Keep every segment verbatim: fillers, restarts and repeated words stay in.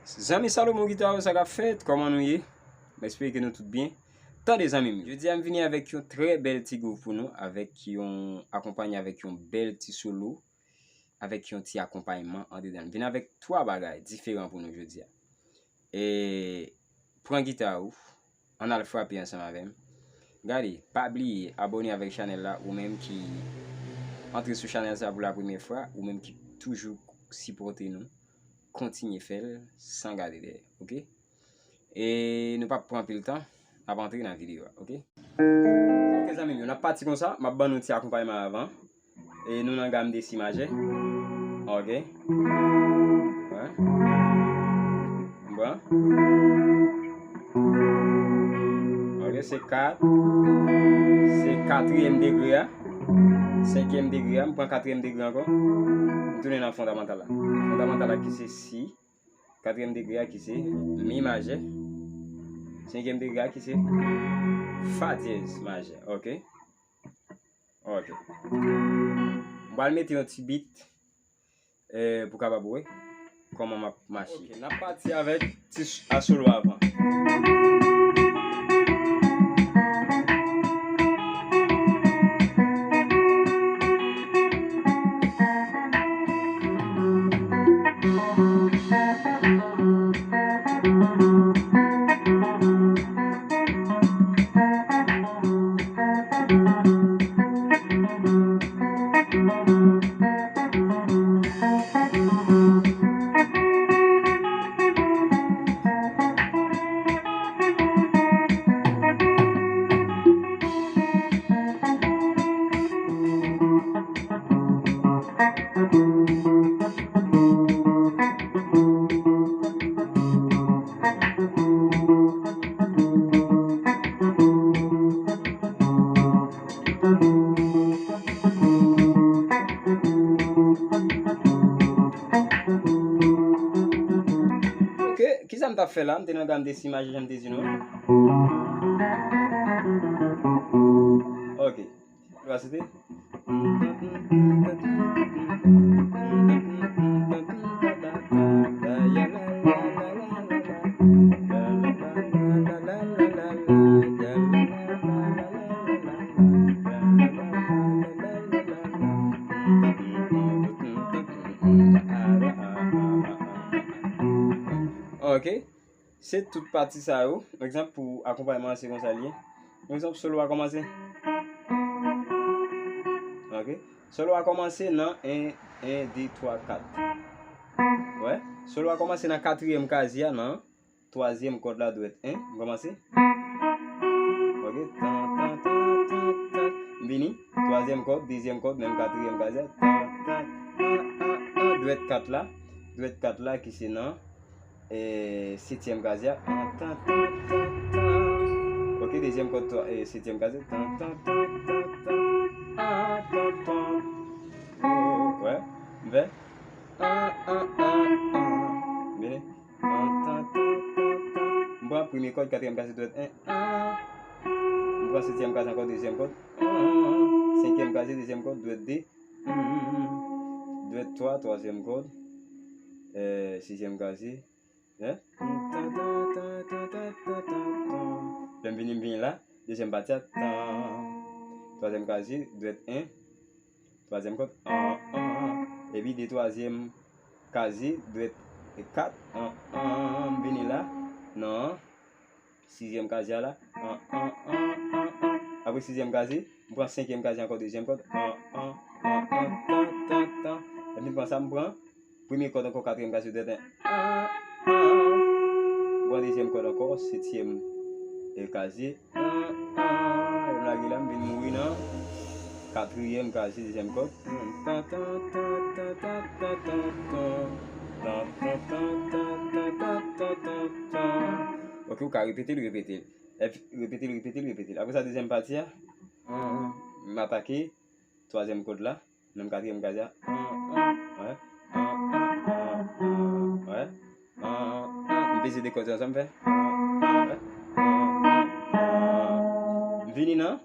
Zanmi Salomon Guitar, sa k ap fèt? Kòman nou ye? M espere ke nou tout byen. Tande zanmi m, jodi a m vini avèk yon trè bèl ti gwouv pou nou, avèk yon akonpanye avèk yon bèl ti solo, avèk yon ti akonpayman andedan. M vin avèk twa bagay diferan pou nou jodi a. E pran gita ou, ann al frape ansanm avè m. Gade, pa bliye abòne avèk chanèl la, ou menm ki antre sou chanèl sa pou la premyè fwa, ou menm ki toujou sipòte nou, kontinye fè l san gade dèyè, oke? E nou p ap pran anpil tan, n ap antre nan videyo a, oke? Oke zanmi m yo, n ap pati konsa, m ap ban nou ti akonpayman avan. E nou nan gam de si majè. Oke. Wè. M pran. Oke, se kat. Se katriyèm degre a. Senkyèm degre a. M pran katriyèm degre ankò. M tounen nan fondamantal la. Fondamantal la ki se si. Katriyèm degre a ki se mi majè. Senkyèm degre a ki se fa dyèz majè. Oke. Ok. M pral mete yon ti beat, eh, pou kapab wè kòman m ap mache. Ok, n ap pati avèk ti s-, a solo avan. Ok, kisa m t ap fè la? M te nan gam de si majè, jan m te di nou. Ok. L va site. Ok. Se tout pati sa yo. Egzanp, pou akonpayman an, se konsa l ye. Egzanp, solo a kòmanse. Ok. Solo a kòmanse nan en, en, de, twa, kat. Wè. Solo a kòmanse nan katriyèm kazi a, nan twazyèm kòd la, dwèt en. M kòmanse. Ok. Tan, tan, tan, tan, tan. M vini. Twazyèm kòd, dezyèm kòd, menm katriyèm kazi a. Tan, tan, an, an, an. Dwèt kat la. Dwèt kat la ki se nan eh, setyèm kazi a. An, tan, tan, tan, tan. Ok, dezyèm kòd, twa, eh, setyèm kazi a. Tan, tan, tan, tan, tan. An, tan, tan. Wè, m fè. An, an, an, an. Vini. An, tan, tan, tan, tan. M pran premye kòd, katriyèm kazi, dwèt en. An. M pran setyèm kazi ankò, dezyèm kòd. An, an, an. Senkyèm kazi, dezyèm kòd, dwèt de. Dwèt twa, twazyèm kòd, eh, sizyèm kazi, eh. Lè m vini, m vini la, dezyèm pati a, tan. Twazyèm kazi, dwèt en, twazyèm kòd, an, an, an. Epi de twazyèm kazi, dwèt kat, an, an, an, an. M vini la, nan sizyèm kazi a la. An, an, an, an, an. Apre sizyèm kazi, m pran senkyèm kazi ankò, dezyèm kòd. An, an, an, an, tan, tan, tan. Epi m pran sa, m pran premye kòd ankò, katriyèm kazi, dwèt en. An, an. M pran dezyèm kòd ankò, setyèm, eh, kazi. An, an. Epi m lage la, m vin mouri nan katriyèm kazi, dezyèm kòd. Tan, tan, tan, tan. Tan, tan, tan, tan. Tan, tan, tan, tan, tan, tan, tan, tan, tan. Ok, ou ka repete l, repete l. Epi, repete l, repete l, repete l. Apre sa, dezyèm pati a, m atake twazyèm kòd la, menm katriyèm kazi a. Wè. M peze de kòd yo ansanm, m fè. Wè. M vini nan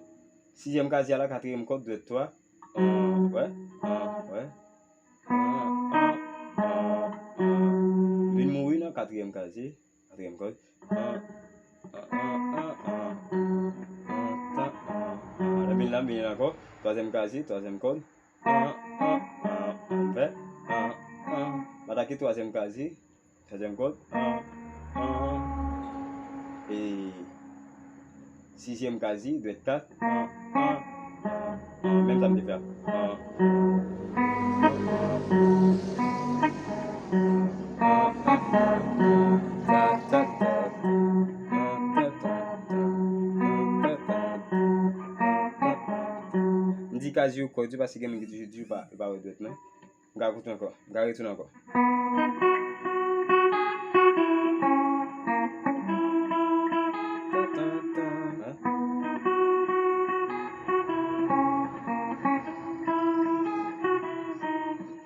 sizyèm kazi a la, katriyèm kòd, dwèt twa. Wè. Wè. M vin mouri nan katriyèm kazye, katriyèm kòd. An, an, an, an, an, an, tan, an, an. Lè m vin la, m vin ankò. Twazyèm kazye, twazyèm kòd. An, an, an, an. M fè an, an. M atake twazyèm kazye. Katriyèm kòd. An, an. E sizyèm kazye dwèt kat. An, an, an, an. Menm sa m te fè a. An, an, an, an. M di kazye yo kòd yo paske gen moun ki toujou di yo pa, yo pa wè dwèt mwen. M ka retounen ankò. M ka retounen ankò.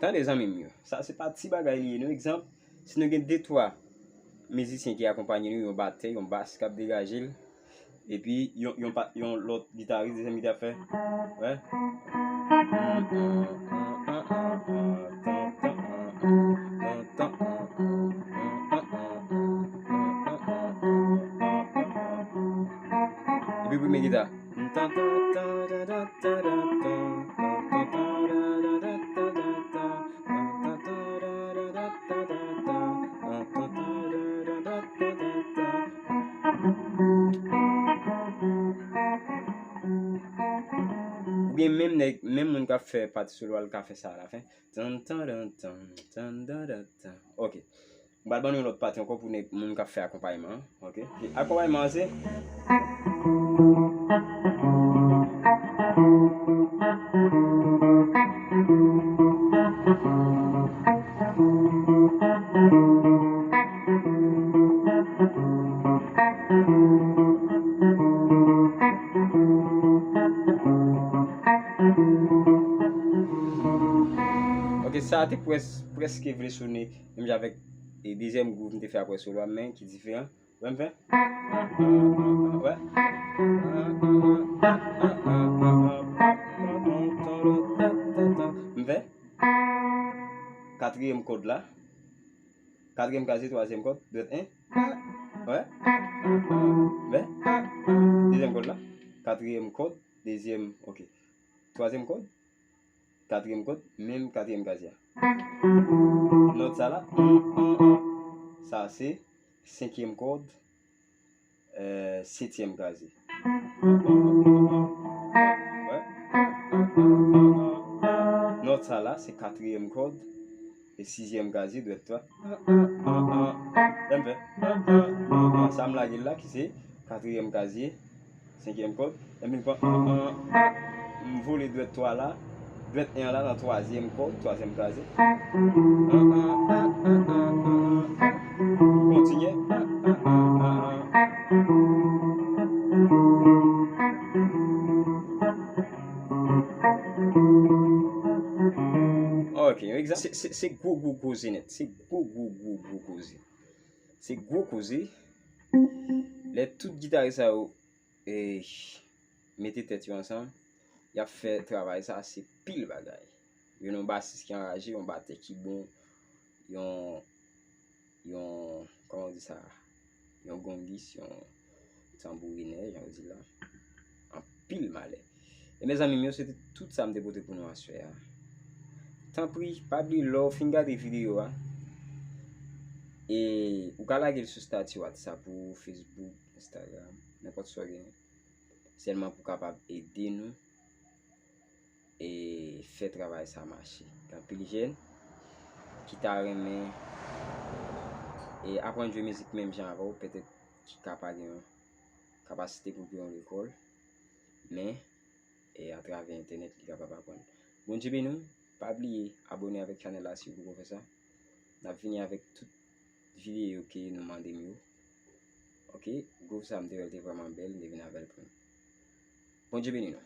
Tande, zanmi m yo. Sa se pa ti bagay li ye, non. Egzanp, si nou gen de twa mizisyen ki akonpanye nou, yon batè, yon bas k ap degaje l, epi yon, yon, pa- yon lòt gitaris, dezyèm gita ap fè. Wè. Epi premye gita. Oubyen menm nèg, menm moun k ap fè pati solo a, l ka fè sa alafen. Tan, tan, tan, tan, tan, tan, tan, tan. Ok. M pral ban nou yon lòt pati ankò pou nèg, moun k ap fè akonpayman an. Ok. E akonpayman an se. Ok, sa a te près-, prèske vle sone menm jan avèk e dezyèm gwouv m te fè apre solo a, men ki diferan. Wè m fè? Wè. M fè? Katriyèm kòd la. Katriyèm kazye, twazyèm kòd, dwèt en. Wè. M fè? Dezyèm kòd la. Katriyèm kòd, dezyèm, ok. Twazyèm kòd. Katriyèm kòd, menm katriyèm kazye a. Nòt sa la, an, an, an. Sa se senkyèm kòd, euh, setyèm kazye. Wè. Nòt sa la, se katriyèm kòd, e sizyèm kazye, dwèt twa. Lè m fè. Sa m lage l la, ki se katriyèm kazye. Senkyèm kòd. Epi m pran an, an, an. M vole dwèt twa la. Dwèt en an la nan twazyèm kòd, twazyèm kazye. An, an, an, an, an, an, an. Kontinye. An, an, an, an, an. Ok, yon egzanp. Se, se, se gwo, gwo koze nèt. Se gwo, gwo, gwo, gwo koze. Se gwo koze. Lè tout gitaris sa yo e, mete tèt yo ansanm, y ap fè travay sa, se pil bagay. Yo nan yon basis ki anraje, yon batè ki bon, yon, yon, kòman w di sa, yon gongis, yon tanbourinè, jan yo di la. Anpil malè. E mezanmi m yo, se te tout sa m te pote pou nou aswè a. Tanpri, pa bliye lè w fin gade videyo a, e ou ka lage l sou estati WhatsApp ou, Facebook, Instagram, nenpòt sa w genyen. Sèlman pou kapab ede nou e fè travay sa mache. Gen anpil jèn ki ta renmen e aprann jwe mizik menm jan avè w, petèt ki ka pa gen yon kapasite pou peye yon lekòl, men e atravè entènèt li kapab aprann. Bondye beni w, pa bliye abòne avèk chanèl la si w poko fè sa. N ap vini avèk tout videyo ke nou mande m yo. Ok, gwouv sa m te wè l te vrèman bèl, m te vin avè l pou nou. Bondye beni nou.